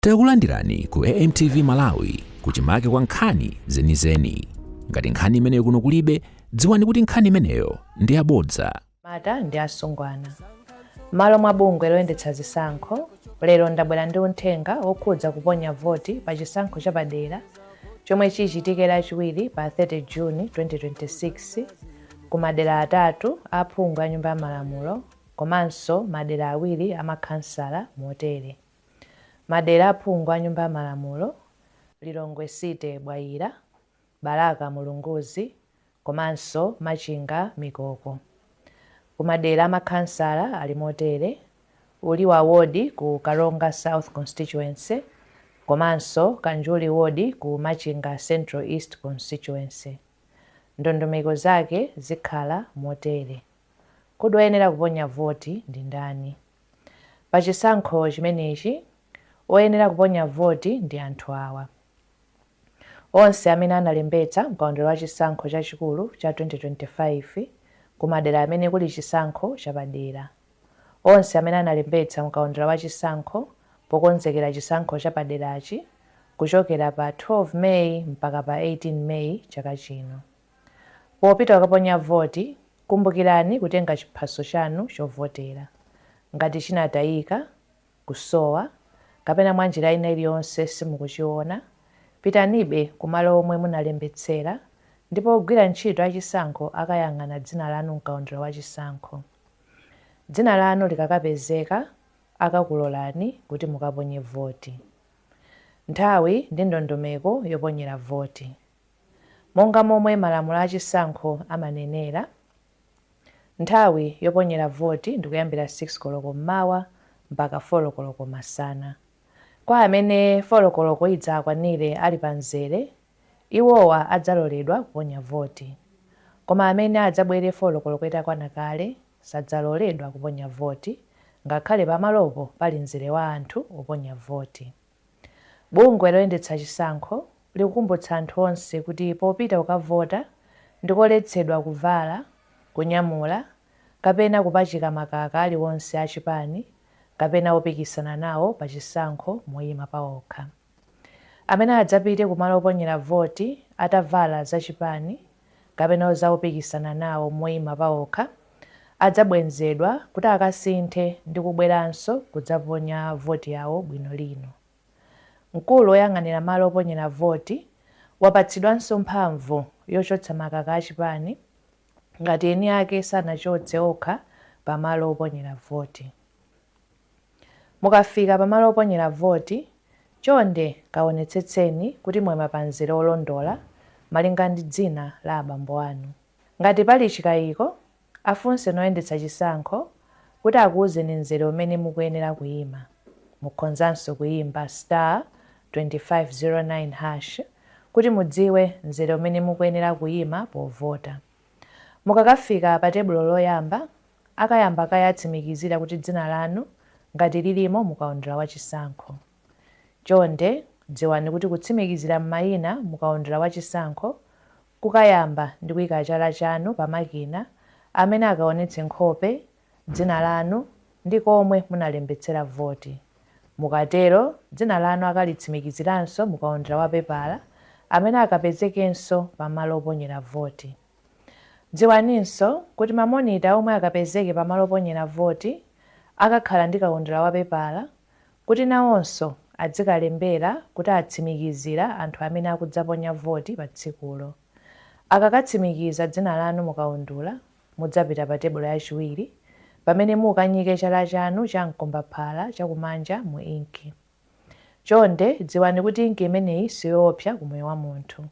Takulandirani ku AMTV Malawi, kuchimake kwa nkhani zenizeni. Ngati nkhani imeneyo kuno kulibe, dziwani kuti nkhani imeneyo ndi yabodza. Mata ndi asungwana. M'malo mwa bungwe loyendetsa zisankho, lero ndabwera ndi uthenga wokhudza kuponya voti pa chisankho chapadera chomwe chichitike Lachiwiri pa 30 Juni 2026 ku madera atatu a aphungu a Nyumba ya Malamulo komanso madera awiri a makhansala motere: Madera a aphungu a Nyumba ya Malamulo: Lilongwe City Bwaila, Balaka Mulunguzi komanso Machinga Mikoko. Ku madera a makhansala ali motere: Uliwa Ward ku Karonga South Constituency komanso Kanjuli Ward ku Machinga Central East Constituency. Ndondomeko zake zikhala motere. Kodi oyenera kuponya voti ndi ndani? Pa chisankho chimenechi, oyenera kuponya voti ndi anthu awa: Onse amene analembetsa mkaundula wa chisankho chachikulu cha 2025 ku madera amene kuli chisankho chapadera. Onse amene analembetsa mkaundula wa chisankho pokonzekera chisankho chapaderachi kuchokera pa 12 Meyi mpaka pa 18 Meyi chaka chino. Popita kukaponya voti, kumbukirani kutenga chiphaso chanu chovotera. Ngati chinatayika, kusowa, kapena mwa njira ina iliyonse simukuchiona, pitanibe kumalo omwe munalembetsera ndipo ogwira ntchito achisankho akayang'ana dzina lanu mkaundula wa chisankho. Dzina lanu likakapezeka, akakulolani kuti mukaponye voti. Nthawi ndi ndondomeko yoponyera voti. Monga momwe malamulo achisankho amanenera, nthawi yoponyera voti ndikuyambira 6 koloko mmawa mpaka 4 koloko masana. Kwa amene 4 koloko idzakwanire ali pa mzere, iwowa adzaloledwa kuponya voti. Koma amene adzabwere 4 koloko itakwana kale sadzaloledwa kuponya voti ngakhale pamalopo pali mzere wa anthu oponya voti. Bungwe loyendetsa chisankho likukumbutsa anthu onse kuti popita kukavota ndikoletsedwa kuvala, kunyamula kapena kupachika makaka aliwonse a chipani kapena opikisana nawo pa chisankho moyima paokha. Amene adzapite kumalo oponyera voti atavala zachipani kapena za opikisana nawo moyima paokha adzabwenzedwa kuti akasinthe ndi kubweranso kudzaponya voti yawo bwino lino. Mkulu woyang'anira malo oponyera voti wapatsidwanso mphamvu yochotsa makaka achipani ngati eni ake sanachotse okha pamalo oponyera voti. Mukafika pamalo oponyera voti, chonde kaonetsetseni kuti mwayima pa mzere olondola malinga ndi dzina la abambo anu. Ngati pali chikayiko, afunseni oyendetsa chisankho kuti akuwuzeni mzere umene mukuyenera kuyima. Mukhozanso kuyimba *2509# kuti mudziwe mzere umene mukuyenera kuyima povota. Mukakafika pa tebulo loyamba, akayamba kaye atsimikizira kuti dzina lanu ngati lilimo mukaundula wa chisankho. Chonde dziwani kuti kutsimikizira mayina mukaundula wa chisankho kukayamba ndi kuyika chala chanu pa makina amene akaonetse nkhope, dzina lanu ndi komwe munalembetsera voti. Mukatero, dzina lanu akalitsimikiziranso mukaundula wa pepala amene akapezekenso pamalo oponyera voti. Dziwaninso kuti mamonita omwe akapezeke pamalo oponyera voti akakhala ndi kaundula wa pepala kuti nawonso adzikalembera kuti atsimikizira anthu amene akudzaponya voti pa tsikulo. Akakatsimikiza dzina lanu mukaundula, mudzapita pa tebulo yachiwiri pamene mukanyike chala chanu cha mkombaphala chakumanja mu inki. Chonde dziwani kuti inki imeneyi siyoopsa ku moyo wa munthu.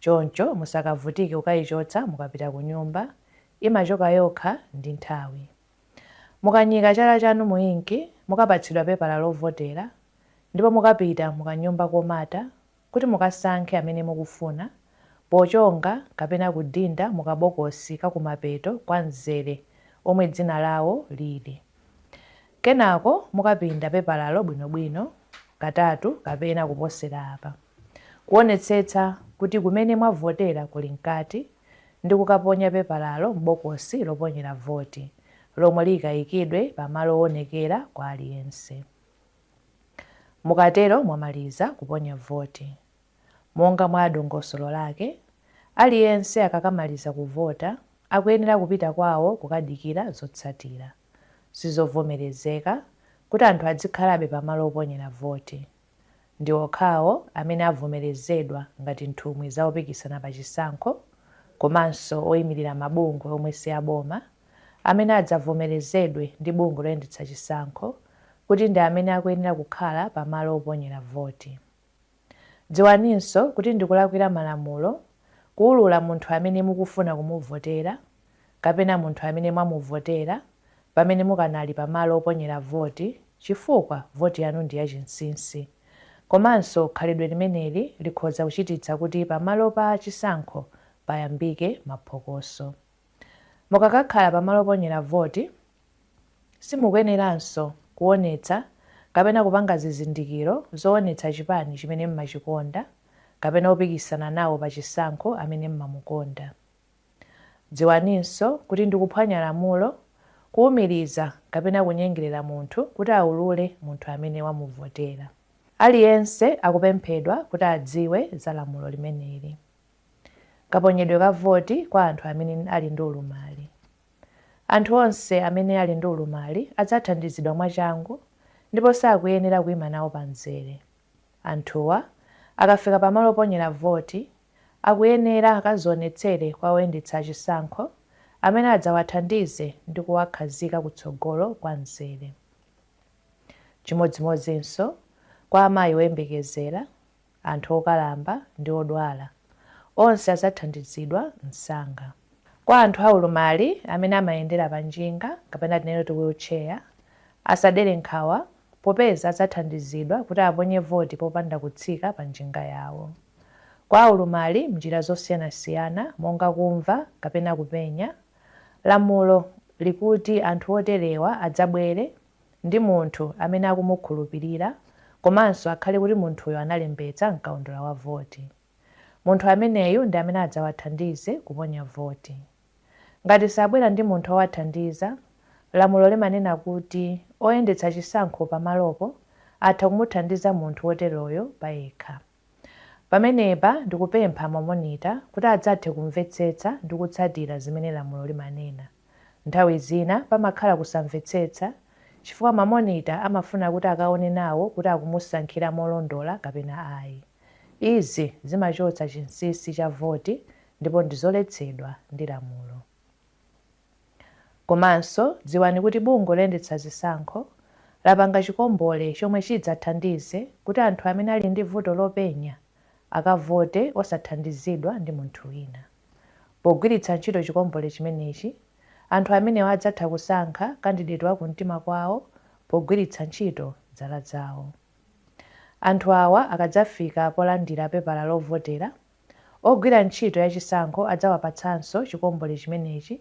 Choncho musakavutike kukayichotsa mukapita ku nyumba, imachoka yokha ndi nthawi. Mukanyika chala chanu mu inki, mukapatsidwa pepala lovotera ndipo mukapita mukanyumba komata kuti mukasankhe amene mukufuna pochonga kapena kudinda mukabokosi kakumapeto kwa mzere omwe dzina lawo lili. Kenako mukapinda pepalalo bwinobwino katatu kapena kuposera apa, kuonetsetsa kuti kumene mwavotera kuli mkati ndi kukaponya pepalalo m'bokosi loponyera voti lomwe likayikidwe pamalo owonekera kwa aliyense. Mukatero mwamaliza kuponya voti. Monga mwa dongosolo lake, aliyense akakamaliza kuvota akuyenera kupita kwawo kukadikira zotsatira. Sizovomerezeka kuti anthu adzikhalabe pamalo oponyera voti. Ndi okhawo amene avomerezedwa ngati nthumwi za opikisana pa chisankho komanso oyimirira mabungwe omwe si aboma amene adzavomerezedwe ndi bungwe loyendetsa chisankho kuti ndi amene akuyenera kukhala pamalo oponyera voti. Dziwaninso kuti ndikulakwira malamulo kuwulula munthu amene mukufuna kumuvotera kapena munthu amene mwamuvotera pamene mukanali pamalo oponyera voti, chifukwa voti yanu ndi yachinsinsi. Komanso khalidwe limeneli likhoza kuchititsa kuti pamalo pa chisankho payambike maphokoso. Mukakakhala pamalo oponyera voti, simukuyeneranso kuonetsa kapena kupanga zizindikiro zoonetsa chipani chimene mmachikonda kapena opikisana nawo pa chisankho amene mmamukonda. Dziwaninso kuti ndikuphwanya lamulo kuwumiriza kapena kunyengerera munthu kuti aulule munthu amene wamuvotera. Aliyense akupemphedwa kuti adziwe za lamulo limeneli. Kaponyedwe ka voti kwa anthu amene ali ndi ulumali. Anthu onse amene ali ndi ulumali adzathandizidwa mwachangu ndipo sakuyenera kuyima nawo pa mzere. Anthuwa akafika pamalo oponyera voti akuyenera akazionetsere kwa oyendetsa chisankho amene adzawathandize ndi kuwakhazika kutsogolo kwa mzere. Chimodzimodzinso kwa amayi oyembekezera, anthu okalamba ndi odwala, onse adzathandizidwa msanga. Kwa anthu aulumali amene amayendera pa njinga kapena tinene kuti wheelchair, asadere nkhawa popeza adzathandizidwa kuti aponye voti popanda kutsika pa njinga yawo. Kwa aulumali m'njira zosiyanasiyana monga kumva kapena kupenya, lamulo likuti anthu oterewa adzabwere ndi munthu amene akumukhulupirira komanso akhale kuti munthuyo analembetsa mkaundula wa voti. Munthu ameneyu ndi amene adzawathandize kuponya voti. Ngati sabwera ndi munthu owathandiza, lamulo limanena kuti oyendetsa chisankho pamalopo atha kumuthandiza munthu woteroyo payekha. Pamenepa ndikupempha mamonita kuti adzathe kumvetsetsa ndi kutsatira zimene lamulo limanena. Nthawi zina pamakhala kusamvetsetsa chifukwa mamonita amafuna kuti akaone nawo kuti akumusankhira molondola kapena ayi. Izi zimachotsa chinsinsi cha voti ndipo ndizoletsedwa ndi lamulo. Komanso dziwani kuti bungwe loyendetsa zisankho lapanga chikombole chomwe chidzathandize kuti anthu amene ali ndi vuto lopenya akavote osathandizidwa ndi munthu wina. Pogwiritsa ntchito chikombole chimenechi, anthu amenewa adzatha kusankha kandideti wa kumtima kwawo pogwiritsa ntchito dzala zawo. Anthu awa akadzafika polandira pepala lovotera, ogwira ntchito yachisankho adzawapatsanso chikombole chimenechi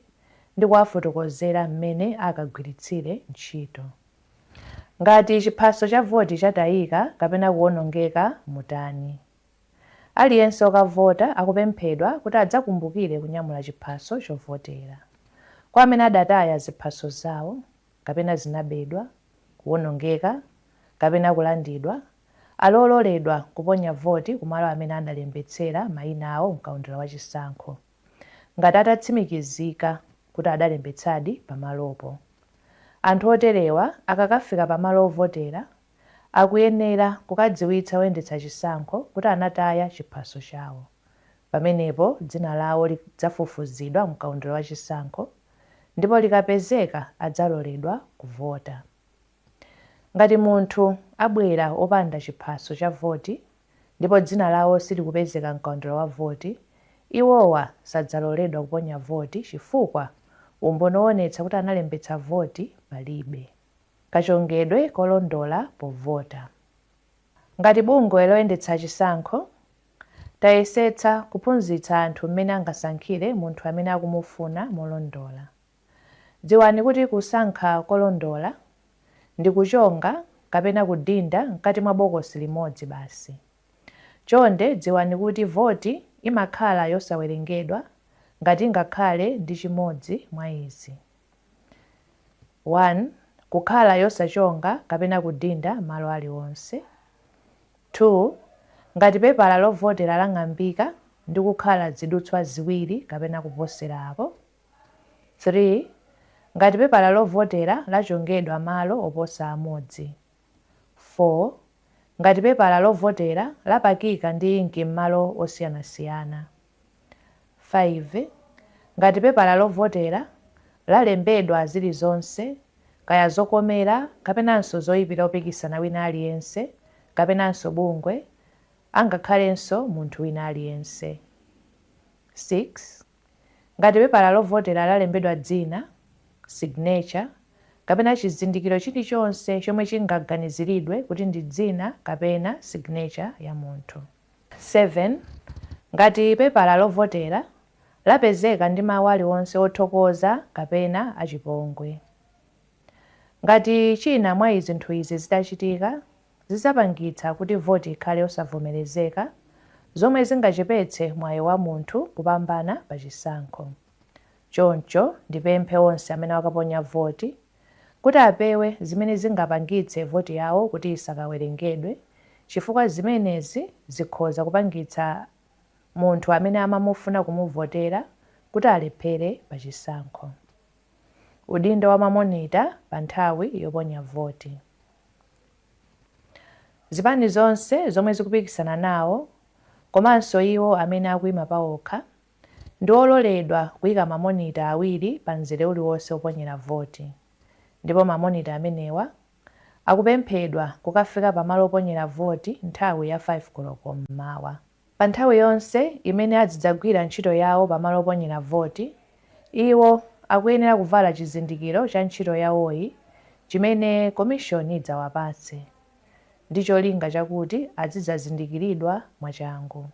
ndi kuwafotokozera mmene akagwiritsire ntchito. Ngati chiphaso cha voti chatayika kapena kuwonongeka, mutani? Aliyense okavota akupemphedwa kuti adzakumbukire kunyamula chiphaso chovotera. Kwa amene adataya ziphaso zawo kapena zinabedwa, kuwonongeka kapena kulandidwa, ali ololedwa kuponya voti kumalo amene adalembetsera mayina awo mkaundula wa chisankho, ngati atatsimikizika kuti adalembetsadi pamalopo. Anthu oterewa akakafika pamalo ovotera, akuyenera kukadziwitsa oyendetsa chisankho kuti anataya chiphaso chawo. Pamenepo dzina lawo lidzafufuzidwa mkaundula wa chisankho ndipo likapezeka adzaloledwa kuvota. Ngati munthu abwera opanda chiphaso cha voti ndipo dzina lawo silikupezeka mkaundula wa voti, iwowa sadzaloledwa kuponya voti chifukwa umboni owonetsa kuti analembetsa voti palibe. Kachongedwe kolondola povota. Ngati bungwe loyendetsa chisankho, tayesetsa kuphunzitsa anthu mmene angasankhire munthu amene akumufuna molondola. Dziwani kuti kusankha kolondola ndi kuchonga kapena kudinda mkati mwa bokosi limodzi basi. Chonde dziwani kuti voti imakhala yosawerengedwa ngati ingakhale ndi chimodzi mwa izi: 1. Kukhala yosachonga kapena kudinda malo aliwonse. 2 Ngati pepala lovotera lang'ambika ndi kukhala zidutswa ziwiri kapena kuposera apo. 3 Ngati pepala lovotera lachongedwa malo oposa amodzi. 4 Ngati pepala lovotera lapakika ndi inki m'malo osiyanasiyana. 5 Ngati pepala lovotera lalembedwa zilizonse, kaya zokomera kapenanso zoyipira opikisana wina aliyense kapenanso bungwe, angakhalenso munthu wina aliyense. 6 Ngati pepala lovotera lalembedwa dzina, signature, kapena chizindikiro chilichonse chomwe chingaganiziridwe kuti ndi dzina kapena signature ya munthu. 7 Ngati pepala lovotera lapezeka ndi mawu aliwonse othokoza kapena achipongwe. Ngati china mwa zinthu izi zitachitika, zidzapangitsa kuti voti ikhale yosavomerezeka, zomwe zingachepetse mwayi wa munthu kupambana pa chisankho. Choncho ndipemphe onse amene akaponya voti kuti apewe zimene zingapangitse voti yawo kuti isakawerengedwe, chifukwa zimenezi zikhoza kupangitsa munthu amene amamufuna kumuvotera kuti alephere pa chisankho. Udindo wa mamonita pa nthawi yoponya voti. Zipani zonse zomwe zikupikisana nawo komanso iwo amene akuyima pawokha ndi ololedwa kuyika mamonita awiri pa mzere uliwonse woponyera voti, ndipo mamonita amenewa akupemphedwa kukafika pamalo oponyera voti nthawi ya 5 koloko mmawa. Pa nthawi yonse imene azidzagwira ntchito yawo pamalo oponyera voti, iwo akuyenera kuvala chizindikiro cha ntchito yawoyi chimene komishoni idzawapatse, ndi cholinga chakuti azidzazindikiridwa mwachangu.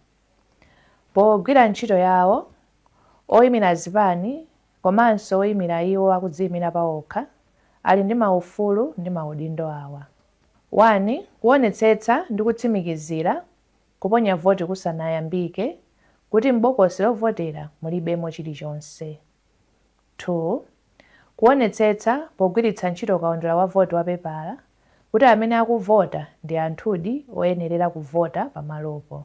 Pogwira ntchito yawo, oyimira zipani komanso oyimira iwo akudziyimira pawokha ali ndi maufulu ndi maudindo awa: 1 Kuonetsetsa ndi kutsimikizira kuponya voti kusanayambike kuti m'bokosi lovotera mulibemo chilichonse. 2 Kuonetsetsa pogwiritsa ntchito kaundula wa voti wa pepala kuti amene akuvota ndi anthudi oyenerera kuvota pamalopo.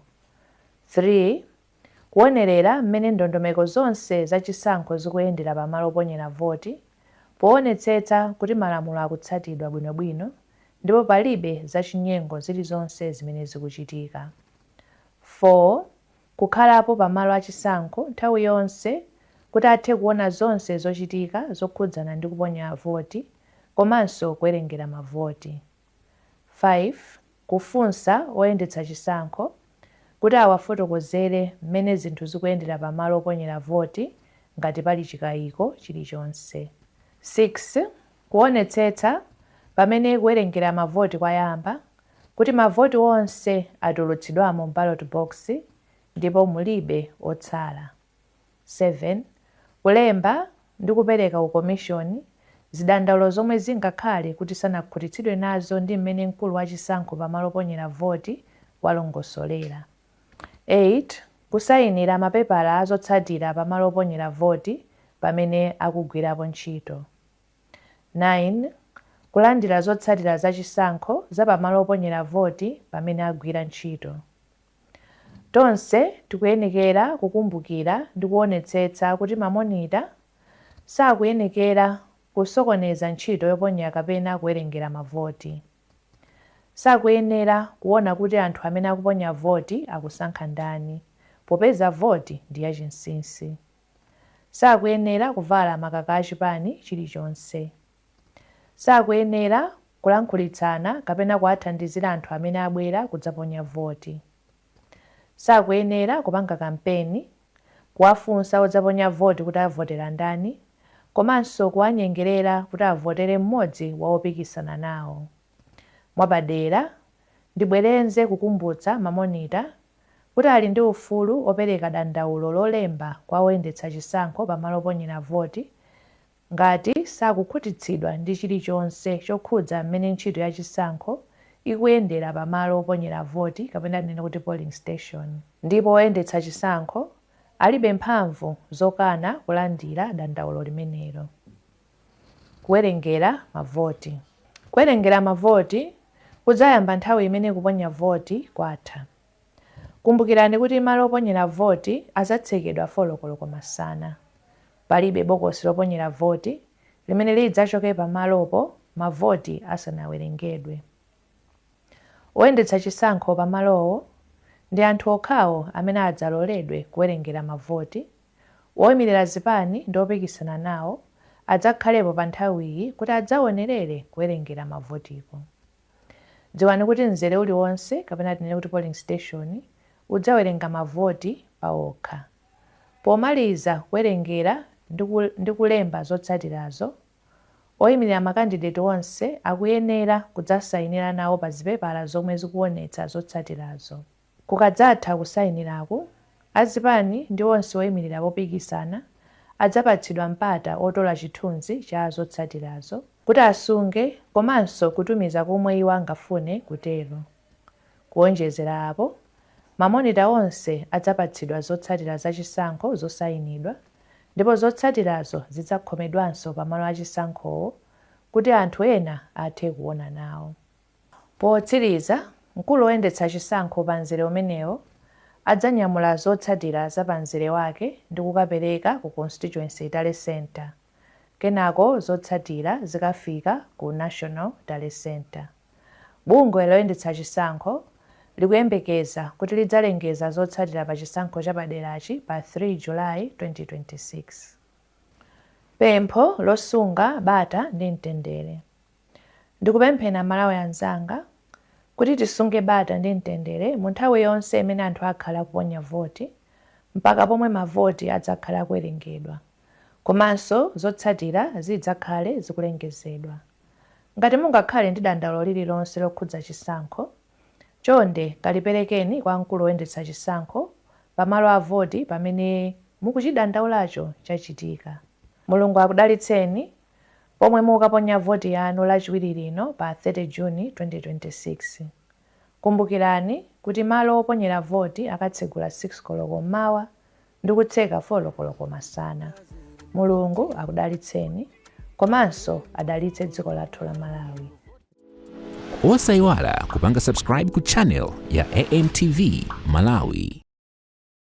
3 Kuonerera mmene ndondomeko zonse zachisankho zikuyendera pamalo oponyera voti, poonetsetsa kuti malamulo akutsatidwa bwinobwino ndipo palibe zachinyengo zilizonse zimene zikuchitika. 4 Kukhalapo pamalo achisankho nthawi yonse kuti athe kuona zonse zochitika zokhudzana ndi kuponya voti komanso kuwerengera mavoti. 5 Kufunsa oyendetsa chisankho kuti awafotokozere mmene zinthu zikuyendera pamalo oponyera voti ngati pali chikayiko chilichonse. 6 Kuonetsetsa pamene kuwerengera mavoti kwayamba kuti mavoti onse atulutsidwamo m'ballot box ndipo mulibe otsala. 7 Kulemba ndi kupereka ku komishoni zidandaulo zomwe zingakhale kuti sanakhutitsidwe nazo ndi mmene mkulu wa chisankho pamalo oponyera voti walongosolera. 8 Kusayinira mapepala azotsatira pamalo oponyera voti pamene akugwirapo ntchito. 9 Kulandira zotsatira za chisankho za pamalo oponyera voti pamene agwira ntchito. Tonse tikuyenekera kukumbukira ndi kuonetsetsa kuti mamonita sakuyenekera kusokoneza ntchito yoponya kapena kuwerengera mavoti. Sakuyenera kuona kuti anthu amene akuponya voti akusankha ndani, popeza voti ndi yachinsinsi. Sakuyenera kuvala makaka achipani chilichonse. Sakuyenera kulankhulitsana kapena kuwathandizira anthu amene abwera kudzaponya voti. Sakuyenera kupanga kampeni, kuwafunsa odzaponya voti kuti avotera ndani, komanso kuwanyengerera kuti avotere mmodzi wa opikisana nawo. Mwapadera, ndibwerenze kukumbutsa mamonita kuti ali ndi ufulu opereka dandaulo lolemba kwa oyendetsa chisankho pamalo oponyera voti ngati sakukhutitsidwa ndi chilichonse chokhudza mmene ntchito ya chisankho ikuyendera pamalo oponyera voti kapena tinene kuti polling station. Ndipo oyendetsa chisankho alibe mphamvu zokana kulandira dandaulo limenelo. Kuwerengera mavoti. Kuwerengera mavoti Kudzayamba nthawi imene kuponya voti kwatha. Kumbukirani kuti malo oponyera voti azatsekedwa 4 koloko masana. Palibe bokosi loponyera voti limene lidzachoke pamalopo mavoti asanawerengedwe. Oyendetsa chisankho pamalowo ndi anthu okhawo amene adzaloledwe kuwerengera mavoti. Woyimirira zipani ndi opikisana nawo adzakhalepo pa nthawiyi kuti adzaonerere kuwerengera mavotiko. Dziwani kuti mzere uliwonse, kapena tinene kuti polling station, udzawerenga mavoti pawokha. Pomaliza kuwerengera ndi kulemba zotsatirazo, oyimirira makandideti onse akuyenera kudzasayinira nawo pa zipepala zomwe zikuonetsa zotsatirazo. Kukadzatha kusayiniraku, azipani ndi onse oyimirira popikisana adzapatsidwa mpata otola chithunzi cha zotsatirazo kuti asunge komanso kutumiza komwe iwo angafune kutero. Kuonjezera apo, mamonita onse adzapatsidwa zotsatira zachisankho zosayinidwa, ndipo zotsatirazo zidzakhomedwanso pamalo achisankhowo kuti anthu ena athe kuona nawo. Potsiriza, mkulu woyendetsa chisankho pa mzere umenewo adzanyamula zotsatira za pa mzere wake ndi kukapereka ku Constituency Tally Center. Kenako zotsatira zikafika ku National Tally Center. Bungwe loyendetsa chisankho likuyembekeza kuti lidzalengeza zotsatira pa chisankho chapaderachi pa 3 Julayi 2026. Pempho losunga bata ndi mtendere. Ndikupempheni Amalawi anzanga kuti tisunge bata ndi mtendere mu nthawi yonse imene anthu akhala akuponya voti mpaka pomwe mavoti adzakhala akuwerengedwa komanso zotsatira zidzakhale zikulengezedwa. Ngati mungakhale ndi dandaulo lililonse lokhudza chisankho, chonde kaliperekeni kwa mkulu woyendetsa chisankho pamalo a voti pamene mukuchidandaulacho chachitika. Mulungu akudalitseni pomwe mukaponya voti yanu Lachiwiri lino pa 30 Juni 2026. Kumbukirani kuti malo oponyera voti akatsegula 6 koloko mmawa ndi kutseka 4 koloko masana. Mulungu akudalitseni komanso adalitse dziko lathu la Malawi. Osayiwala kupanga subscribe ku channel ya AMTV Malawi.